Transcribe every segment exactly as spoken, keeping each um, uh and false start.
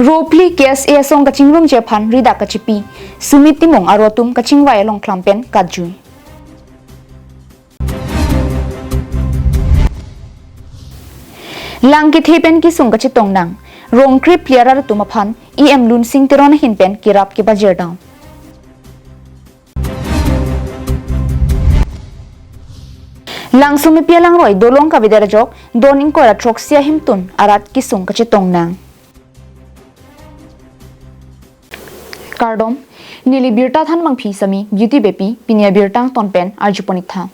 Ropli K S A asong kachingrumji aphan ridak kachipi, Sumit Timung aro atum kachingvai along klam pen katjui. Lang kethe pen kesung kachetong nang, Rongkrip Pliara atum aphan E M Lunsing Teron ahin pen kerap kepajir dam. Langsomepi alangroi dolong kavedet ajok don ingkoi ra throksi ahemtun arat kesung kachetong nang. Kardom, neli birta than Mangphi Sami, Beauty Bepi, pini abirta angton pen arjupon-ik tha.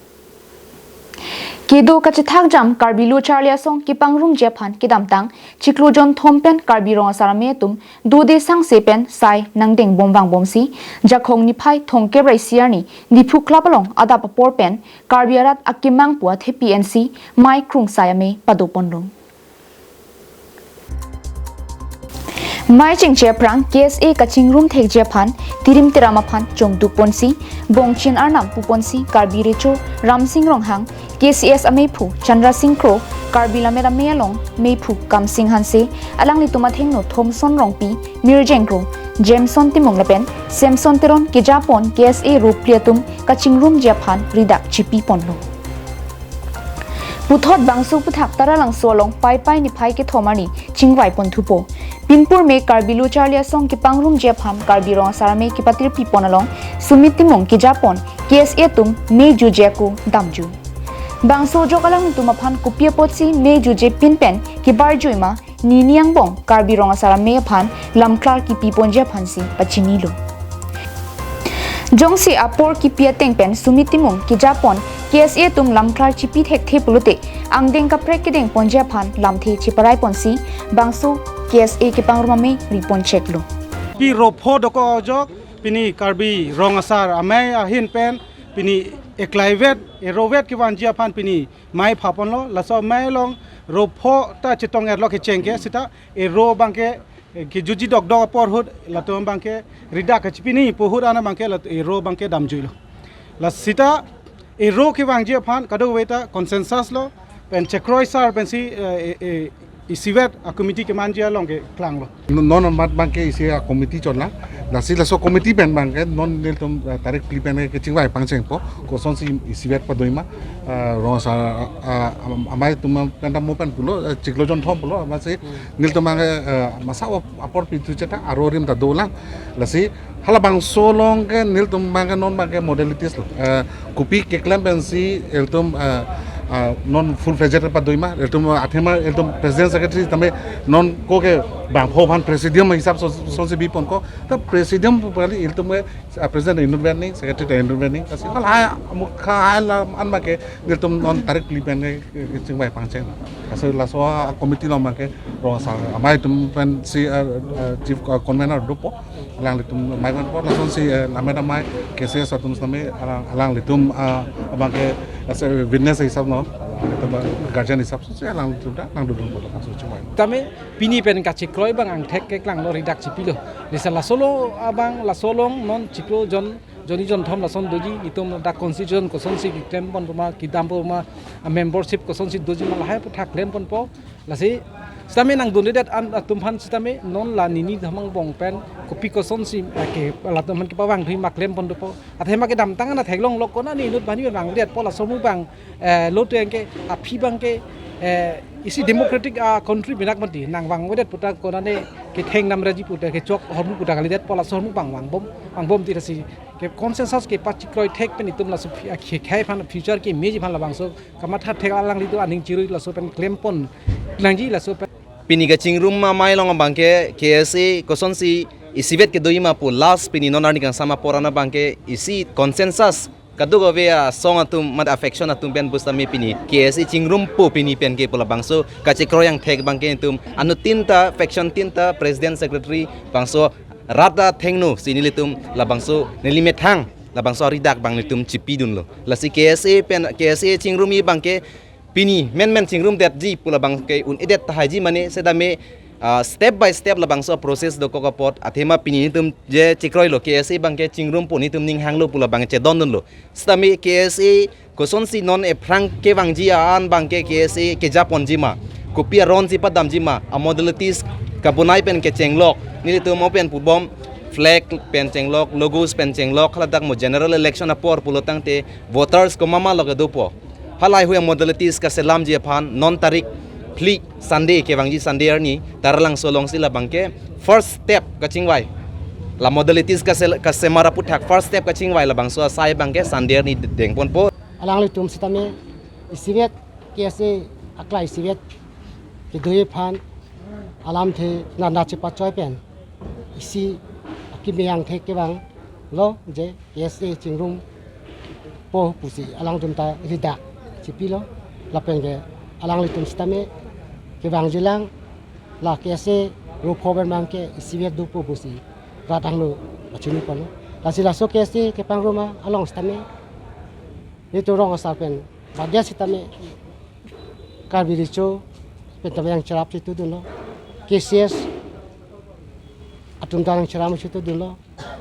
Kedo kachethak jam Karbi Lo Charli Asong kepangrumji aphan kedamtang chiklo jonthom pen Karbi Rong Asar Amei atum dode sangse pen sai nangdeng bom vangbomsi, Jakhong niphai thomkep ra isi arni Diphu Club along adap apor pen Karbi arat akemang pu athepi ensi mei krungsai amei padoponlo. Mei chingche aphrang K S A kachingrum thekji aphan tirim tiram aphan chongdukponsi, bongchin arnam puponsi Karbi Recho Ramsing Ronghang, K C S ameiphu Chandra Sing Kro, Karbi Lammet Amei along meiphu Kamsing Hanse, alanglitum athengno Thomson Rongpi, Mirjeng Kro, Jameson Timung lapen Samson Teron kejapon K S A Ropli atum kachingrumji aphan ridak chipiponlo. Puthot bangso aphuthak Taralangso along Paipai niphai kethom arni chingvaipon thupo. Pinpur me Karbi Lo Charli Asong kepangrumji aphan Karbi Rong Asar Amei kepatirpipon along Sumit Timung kejapon K S A atum mei juje ako damjui. Bangso ajok alanglitum aphan kopi apotsi mei juje pin pen kebarjui ma, nini angbong Karbi Rong Asar Amei aphan lamklar kepiponji aphansi pachinilo. Jongsi apor kepi ateng pen Sumit Timung kejapon K S A atum lamklar chipi thekthe pulote angdeng kaprek kedengponji aphan lamthe cheparaiponsi bangso K S A kepangrum amei ripon cheklo. Pi ropho dokok ajok pini Karbi Rong Asar Amei ahin pen pini eklaivet erovet kevangji aphan pini mei phaponlo, laso mei along ropho ta chetong-etlo kecheng ke, sita ero abangke, eh, kejuji dokdok apor ahut latum abangke ridak kachipi nangji pu ahut an abangke lat-, ero abangke damjuilo. La sita ero kevangji aphan kadokave ta consensus lo, pen chekroi sar pensi, eh, eh, eh, isivet a-committee kemanji along keklanglo. Non amat abangke isi a-committee chotlang. Lasi laso committee pen abangke non nelitum, eh, tarik phli pen kechingvai pangchengpo. Kosonsi isivet padoima, eh, Rong Asar, eh, am-, amei atum pen ta mo pen pulo, eh, chiklo jonthom pulo, amatsi nelitum abangke, eh, masa ap-, apor pithu cheta aro arim ta dolang. Lasi halabangso along ke nelitum abangke non abangke modalities lo. Eh, kopi keklem pensi ilitum, eh, eh, non full fledged padoima, ilitum athema ilitum president secretary tame non ko ke bangpho aphan presidium hisap so, so si biponkok, ta presidium pu kali ilitum ke, eh, president inut pen ni, secretary inut pen ni, kasi hal hai amukha hai la an abangke nelitum non tarik phli pen ke, ke, kechingvai pangcheng. Kasi laso a-committee along abangke Rong Asar Amei atum pensi, eh, eh, chief, eh, convener dopo. Alanglitum mei vanpo, lasonsi, eh, Lammet Amei, K C S atum sitame, alang, alanglitum, ah, abangke, as a witness hisap no, alanglitum, ah, guardian hisap, so, si alanglitum ta nangdodunpo laso chumai. Tame, pini pen kachekroi abang angthek keklanglo, ridak chipilo. Lasi laso along abang, laso along non chiklo jon, jonni jonthom lason doji, itum dak constitution kosonsi klemponpo ma, kedampo ma, ah, membership kosonsi doji ma lahai aphuthak klemponpo. Lasi sitame nangdundedet an atum aphan sitame non la nini dhamang bong pen kopi kosonsi, eh, ke latum aphan kepavang thuji ma klempon dopo. Athema kedamtang an theklonglo, konane inut abang ni vangdetpo, laso ahormu abang, eh, lotu abangke aphi abangke, eh, isi democratic, ah, country binak mati nangvangvedet pu ta konane ketheng namreji pu ta kechok ahormu pu ta kalidetpo, laso ahormu abang vangbom, vangbomti lasi ke consensus kepachekroi thek pen itum laso phi-, ah, khe-, khei aphan future kemeji aphan labangso kamatha thek alanglitum aning chirui laso pen klempon nangji laso pen. Pini kachingrum amei along abangke K S A kosonsi isivet kedoima pu last pini non arni kangsam apor an abangke isi consensus kadokave asong atum mat a-faction atum pen pusitame pini K S A chingrumpo pini pen ke pu labangso kachekroi angthek abangke itum anut tinta, faction tinta, president, secretary, bangso rat athengno si nelitum labangso neli methang labangso aridak abang nelitum chipidunlo. Lasi K S A pen, K S A chingrumji abangke pini menmen chingrumdetji pu labangke un-edet tahaiji mane sitame, ah, step by step labangso process dokok apot athema pini nelitum je chekroilo K S A abangke chingrumpo nelitum ning hanglo pu labang chedondunlo. Sitame K S A kosonsi non ephrang kevangji an abangke K S A kejaponji ma. kopi aron si padamji ma, a modalities kabonai pen kechenglok, nelitum mo pen pubom, flag pen chenglok, logos pen chenglok, haladak mo general election apor pulo tangte voters komat ma lo kedopo. Halahei a modalities kaselamji aphan non tarik phli Sunday, kevangji Sunday arni Taralangso alongsi labang ke first step kachingvai. La modalities kasel-, kasemar aphuthak first step kachingvai labangso asai abang ke Sunday arni dengponpo. Alanglitum sitame isivet K S A aklai isivet kedo aphan alamthe nanda chepachoi pen isi akimi angthek kevanglo je K S A chingrumpo pusi alangtum ta ridak chipilo, lapen ke alanglitum sitame kevangjilang, la K S A ropho pen abang ke isivet dopo pusi rat angno achini palo. Lasi laso K S A kepangrum along sitame nelitum rong asar pen badia sitame Karbi Recho pen tame nangcherap si tudunlo, K C S atum ta nangcherap si tudunlo,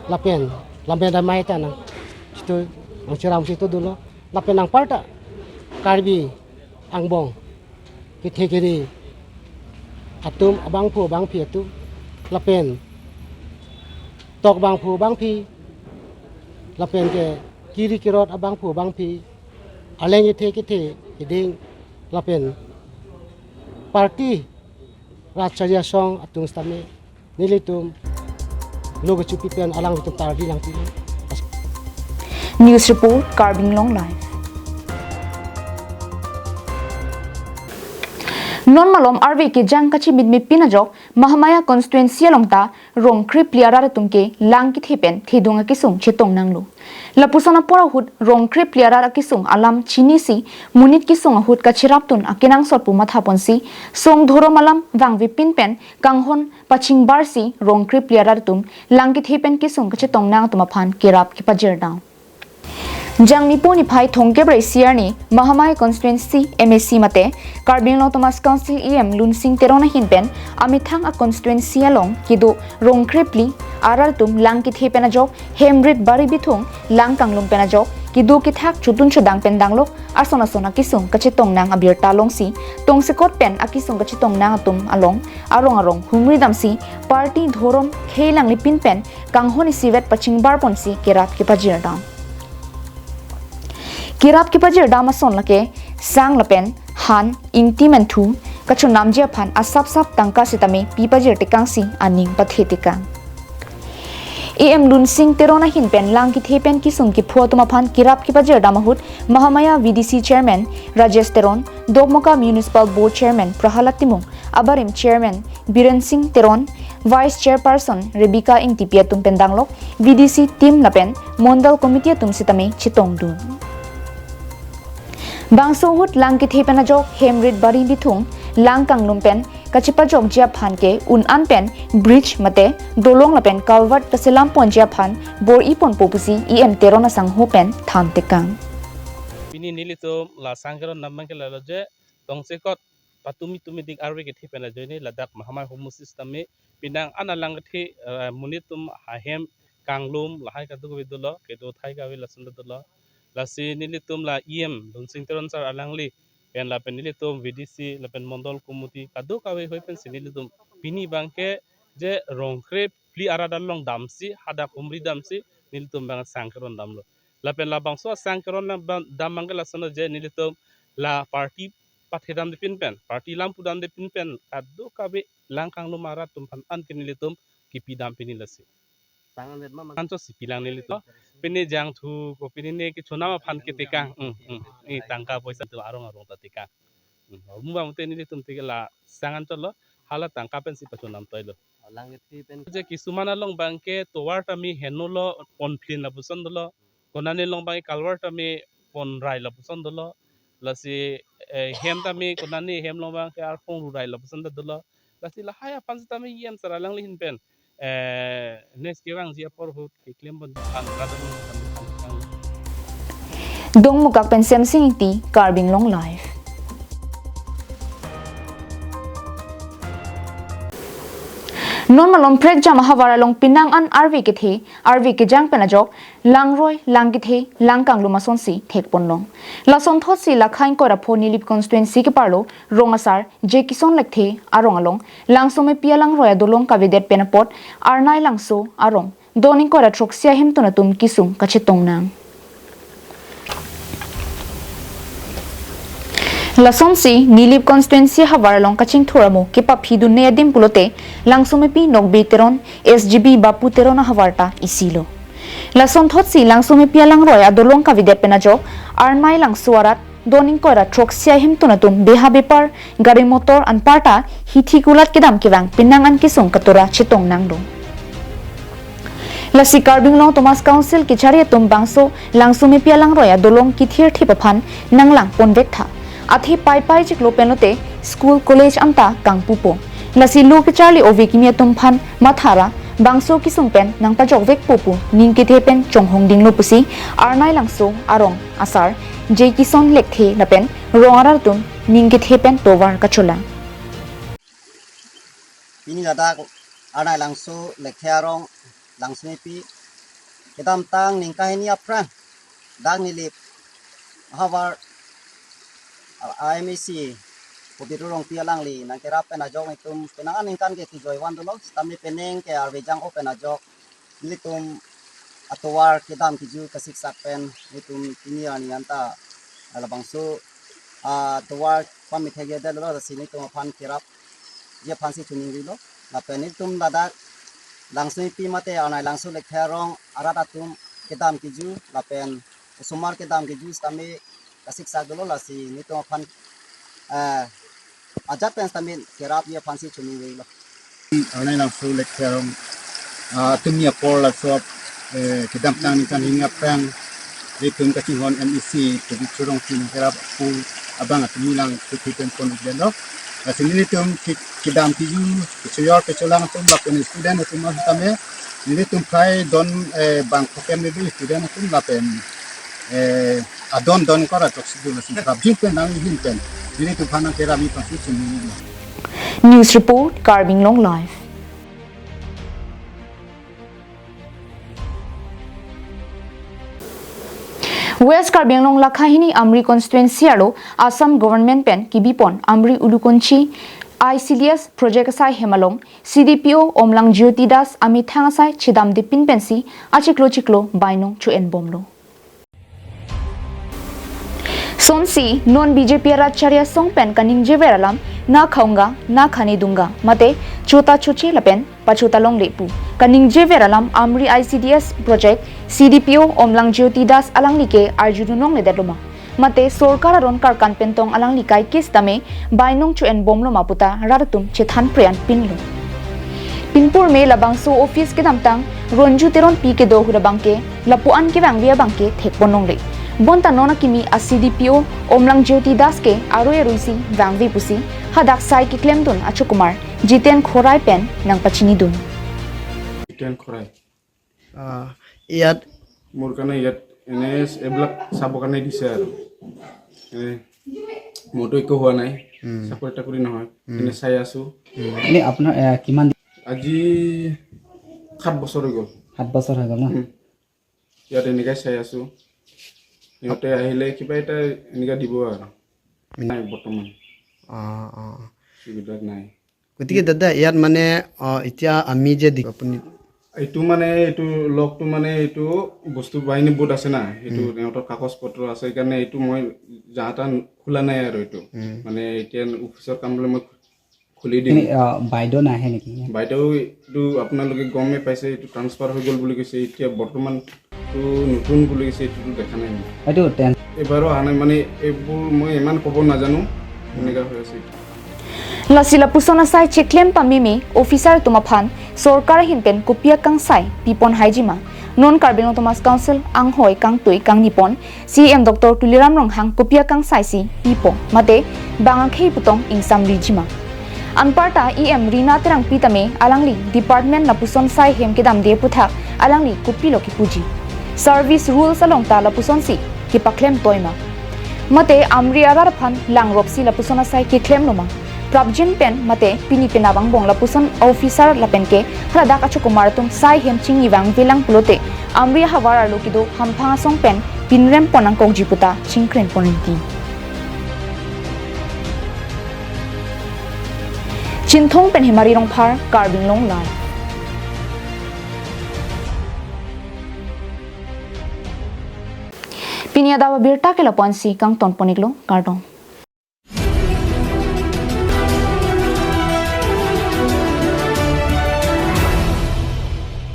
lapen lampen damai ta nang situ nangcherap si tudunlo, lapen anparta Karbi angbong kethe kere atum abangphu abangphi atum, lapen tok bangphu bangphi, lapen ke kiri kirot abangphu abangphi, aleng kethe kethe keding, lapen party Rajya Song atum sitame nelitum lo kechopi pen alanglitum party nangpi. News report, Karbi Anglong Live. Non malom arve kejang kachimitmepin ajok Mahamaya constituency along ta rong krephli arat atum ke lang kethe pen thedung akesung chetong nanglo. Lapuson apor ahut rong krephli arat akesung alam chinisi monit kesung ahut kacherapdun akenangsot pu mathaponsi song dhorom alam vangvepin pen kanghon pachingbarsi rong krephli arat atum lang kethe pen kesung kachetong nang atum aphan kerap kepajirdam. Jangmi niphai thomkep ra isi arni Mahamaya constituency M A C mate Karbi Anglong Autonomous Council E M Lunsing Teron ahin pen amethang a constituency along kedo rong krephli arat atum lang kethe pen ajok hem rit bari bithung lang kanglum pen ajok kedo kethak chotun chodang pen danglok ason ason akesung kachetong nang abirta alongsi tongsekot pen akesung kachetong nang atum along arong arong humri damsi party dhorom khei langlipin pen kanghon isivet pachingbarponsi kerap kepajirdam. Kerap kepajirdam ason lake sang lapen han, ingti menthu kachonamji aphan asap sap tangka sitame pipajir tekangsi aning pathe tekang. E M Lunsing Teron ahin pen lang kethe pen kesung kepho atum aphan kerap kepajirdam ahut Mahamaya V D C Chairman Rajesh Teron, Dokmoka Municipal Board Chairman Prahalad Timung, abarim Chairman Biren Singh Teron, Vice Chairperson Rebecca Ingtipi atum pen danglok V D C team lapen Mondol Committee atum sitame chetongdun. Bangso ahut lang kethe pen ajok hem rit bari bithung lang kanglum pen kachepajokji aphan ke un an pen bridge mate dolong lapen culvert kaselamponji aphan bor-iponpo pusi E M Teron asangho pen than tekang. Pini nelitum la sang keron nam abang ke lalo je tongsekot patumi tumi dik arve kethe pen ajoine ladak Mahamaya homo system me pinang an alang kethe, eh, monit atum ahem kanglum lahai kadokave dolo, kedo thai kave lason dolo. Lasi nelitum la E M Lunsing Teron sir alangli pen lapen nelitum V D C lapen Mondol Committee kadokave hoi pensi nelitum pini abang ke je rong krephli arat along damsi hadak humri damsi nelitum abang sang keron damlo. Lapen labangso sang keron dam abang ke lason je nelitum la party pathedamde pin pen, party lam pudamde pin pen kadokave lang kanglum arat atum aphan an ke nelitum kipidam pini lasi. Sang anvet ma mang. Ancho si pilang nelitum. Pini jangthu ko pini ne kechonam aphan ke tekang. Hmm, hmm. Ni tangka poisa atum arong arong ta tekang. Hmm. Mo abang te nelitum te la sang anchotlo, hala tangka pensi pachonam toilo. Lang kethe pen. Je kisuman along abang ke tovar tame henolo, ponphlin lapuson dolo. Konane along abang ke culvert tame ponrai lapuson dolo. Lasi, eh, hem tame konane hem along abang ke arpong rurai lapuson ta dolo. Lasi lahai aphan sitame E M sir alangli ahin pen, eh, next kevangji apor ahut keklempon aphan radon. Dongmukak pen Semsing Ingti, Karbi Anglong Live. Non malom prekjam ahavar along pinang an arve kethe, arve kejang pen ajok Langroi, lang kethe, lang kanglu ma asonsi thekponlong. Lasonthotsi lakha ingkoi ra pho Nilip constituency keparlo Rong Asar J Kison Lekthe arong along Langsomepi alangroi adolong kavedet pen apot Arnai Langso arong don ingkoi ra throksi ahemtun atum kesung kachetong nang. Lasonsi Nilip constituency havar along kachingthur amo kepaphidunne adim pulote Langsomepi Nokbir Teron, S G B Bapu Teron ahavar ta isilo. Lasonthotsi Langsomepi alangroi adolong kavedet pen ajok Arnai Langso arat don ingkoi ra throksi ahemtun atum beha bepar gari motor anparta hithi kulat kedam kevang penang an kesung katura chetong nanglo. Lasi Karbi Anglong Autonomous Council kechari atum bangso Langsomepi alangroi adolong kethirthip aphan nanglang ponvek tha. Athe paipai chiklo pen lote school college anta kangpupo. Lasi lo kecharli ove kimi atum aphan mathara bangso kesung pen nangpajokvekpo pu ning kethe pen chonghong dinglo pusi Arnai Langso arong asar J Kison Lekthe lapen rong arat atum ning kethe pen tovar kacholang. Pini ladak Arnai Langso Lekthe arong Langsomepi kedamtang ningkan hini aphrang dak Nilip havar I M A C Pobitrongpi alangli nangkerap pen ajok nelitum penang aningkan ke kejoi van dolo, sitame penang ke arve jang-o pen ajok nelitum atovar kedam keju kasiksak pen nelitum pini arni anta labangso atovar pamethek ya dalo, lasi nelitum aphan kerapji aphansi choningrilo. Lapen nelitum ladak Langsomepi mate Arnai Langso Lekthe arong arat atum kedam keju lapen osomar kedam keju sitame kasiksak dolo, lasi nelitum aphan eh, ajat pen sitame kerapji aphansi choningrilo. Arnai Langso Lekthe arong, ah, tumi apor laso, eh, kedamtang ningkan hini aphrang nelitum kachinghon M A C Pobitrongpi nangkerap pu abang atumi lang kuthu pen pon ugdelo. Lasi nelitum ki-, kedam keju, kechoyor kecholang atum lapen student atum sitame nelitum phai don, eh, bang phokem nebi student atum lapen, eh, adon don kora tok sidul asin prapjin pen nang hin pen nelitum aphan nangkerapji aphansi choningrilo. News report, Karbi Anglong Live. West Karbi Anglong lakha hini Amri constituency arlo Assam government pen kebipon Amri Ulukunchi I C D S project asai hem along C D P O Omlang Jyoti Das amethang asai chedamde pin pensi achiklo chiklo bainong cho-enbomlo. Sonsi non B J P arat chari asong pen kaningjever alam na khaunga na khane dunga mate chota choche lapen pachota longle pu kaningjever alam Amri I C D S project C D P O Omlang Jyoti Das alangli ke arjudun longledetlo ma mate sorkar aron karkan pentong alangli kaikis tame bainong cho-enbomlo ma puta rat atum chethan pre-an pinlo. Pinpur me labangso office kedamtang Ronju Teronpi kedo ahut abangke lapu-an kevangve abangke thekpon longle. Bonta non akimi a C D P O Omlang Jyoti Das ke arui aruisi vangve pusi hadak sai keklemdun achokumar Jiten Khorai pen nangpachinidun. Jiten Khorai. Ah, iyat মোৰ কাৰণে ইয়াত এনে এইবিলাক চাবৰ কাৰণে দিছে আৰু। এনে মইতো একো হোৱা নাই, উম। চাকৰি তাকৰি নহয়, উম। এনে চাই আছো। উম। এনে আপোনাৰ, আহ, কিমান? আজি সাত বছৰ হৈ গ'ল। সাত বছৰ হৈ গ'ল ন? উম। ইয়াত এনেকৈ চাই আছো। সিহঁতে আহিলে কিবা এটা এনেকৈ দিব আৰু। উম। নাই বৰ্তমান। অ, অ। এইবিলাক নাই। গতিকে দাদা, ইয়াত মানে, অ, এতিয়া আমি যে দি-, আপুনি এইটো মানে, এইটো লকটো মানে, এইটো বস্তু বাহিনী বহুত আছে না, সেইটো উম। সিহঁতৰ কাগজ পত্ৰ আছে, সেইকাৰণে এইটো মই যাহা তাহ খোলা নাই আৰু এইটো। উম। মানে এতিয়া অফিচৰ কাম বুলি মই খুলি দিম। এনে, অ, বাইদেউ নাহে নেকি? বাইদেউ এইটো আপোনালোকে গমেই পাইছে, এইটো ট্ৰান্সফাৰ হৈ গ'ল বুলি কৈছে, এতিয়া বৰ্তমান এইটো নতুন বুলি কৈছে, এইটোতো দেখা নাই মই। এইটো টেন- এইবাৰো অহা নাই, মানে এইবোৰ মই ইমান ক'ব নাজানো, এনেকুৱা হৈ আছে। Lasi lapuson asai cheklem pameme officer atum aphan sorkar ahin pen kopi akangsai pipon haijima. Non Karbi Anglong Autonomous Council anghoi kangtui kangnipon C E M Doctor Tuliram Ronghang kopi akangsai si pipo mate bang akhei putong ingsamrijima. Anparta E M Rina Terangpi tame alangli department lapuson sai hem kedamde aputhak alangli kopilo kipuji. Service rules along ta lapuson si kipaklem toima. Mate Amri arat aphan langrop si lapuson asai keklemloma. prapjin pen mate pini penap angbong lapuson officer lapen ke haladak achokomar atum sai hem chingni vangvelang pulote Amri ahavar arlo kedo hamphang asong pen pinrem pon nangkokji puta chingkren pon rinti. Chinthong pen Hemari Rongphar, Karbi Anglong Live. Pini adap abirta ke lapu-ansi kangton pon iklo, kardom.